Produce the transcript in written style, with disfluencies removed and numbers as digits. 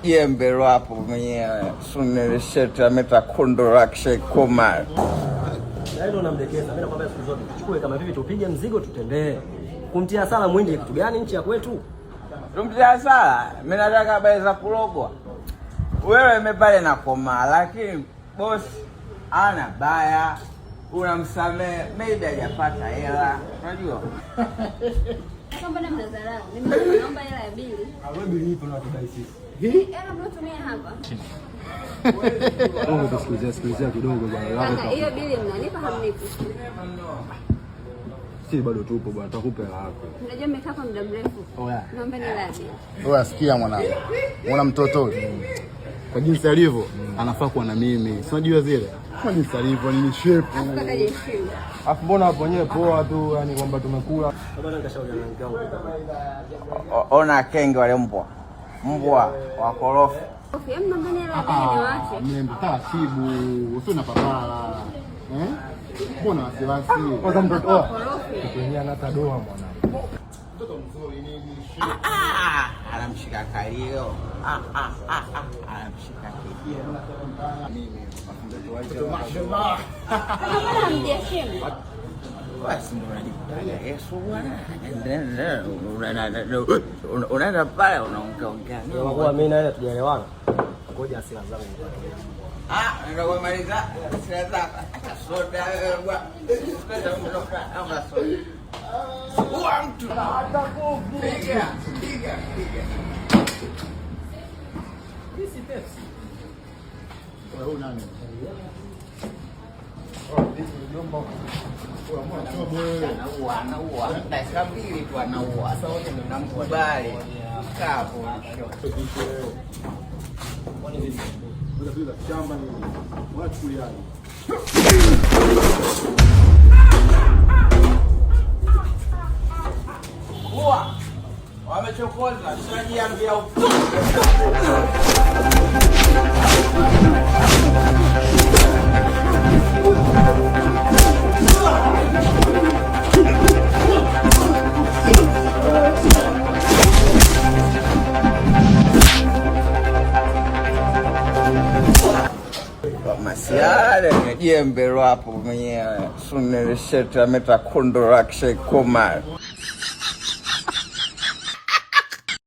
Jembe lwapo mwenyewe Sunil Shetty ametakundura Akshay Kumar. Na hilo unamdekeza. Mimi nakwambia siku zote tuchukue kama vipi, tupige mzigo tutembee. Kumtia hasara mwindi kitu gani nchi ya kwetu? Tumtia hasara, mimi nataka habari za kulogwa. Wewe mimi pale nakomaa, lakini boss ana baya, unamsamehe, maybe hajapata hela, unajua. Sasa mbona mnadharau? Mimi naomba hela ya bili. Wewe bili ipo na tudai sisi. Hela mnaotumia hapa. Wewe tusikilizia sikilizia kidogo bwana. Kaka, hiyo bili mnanipa hamnipi? Si bado tupo bwana, tutakupa hela yako. Unajua mmekaa kwa muda mrefu. Oya. Naomba hela ya bili. Wewe sikia mwanangu. Unaona mtoto huyu? Kwa jinsi alivyo anafaa kuwa na mimi. Si unajua zile? Kwa jinsi alivyo ni shape. Afu kaka jiheshimu. Afu mbona hapo wenyewe poa tu, yani kwamba tumekula. Bwana nikashauriana na mke wangu. Ona kenge wale mbwa, mbwa wakorofi. Hebu naomba hela ya bili niwaache. Mlembo taratibu, usio na papara. Eh? Mbona wasiwasi? Kwanza mtoto Wakorofi. wenyewe anata doa mwanangu. Mtoto mzuri nini shape. Ah, anamshika kalio. Ah, ah, ah, ah, anamshika kilio. Mimi mtoto mashallah. Kaka, mbona hamjiheshimu? Basi ndo unajikutaga Yesu bwana. Unaenda pale unaongea ongea. Kwa kuwa mimi na yeye hatujaelewana. Ngoja hasira zangu nipate. Ah, ndio kumaliza hasira zako. Acha soda wewe bwana. Ama soda. Uwa mtu. Piga, piga, piga. Wewe huyu nani? Anaua, anaua. Dakika mbili tu anaua. Sasa wote ndio namkubali. Kaa hapo. Shamba nini? Unachukuliaje? Ua. Wamechokoza, shajiambia masiara jembe lwapo mwenyewe Sunil Shetty ametakundura Akshay Kumar.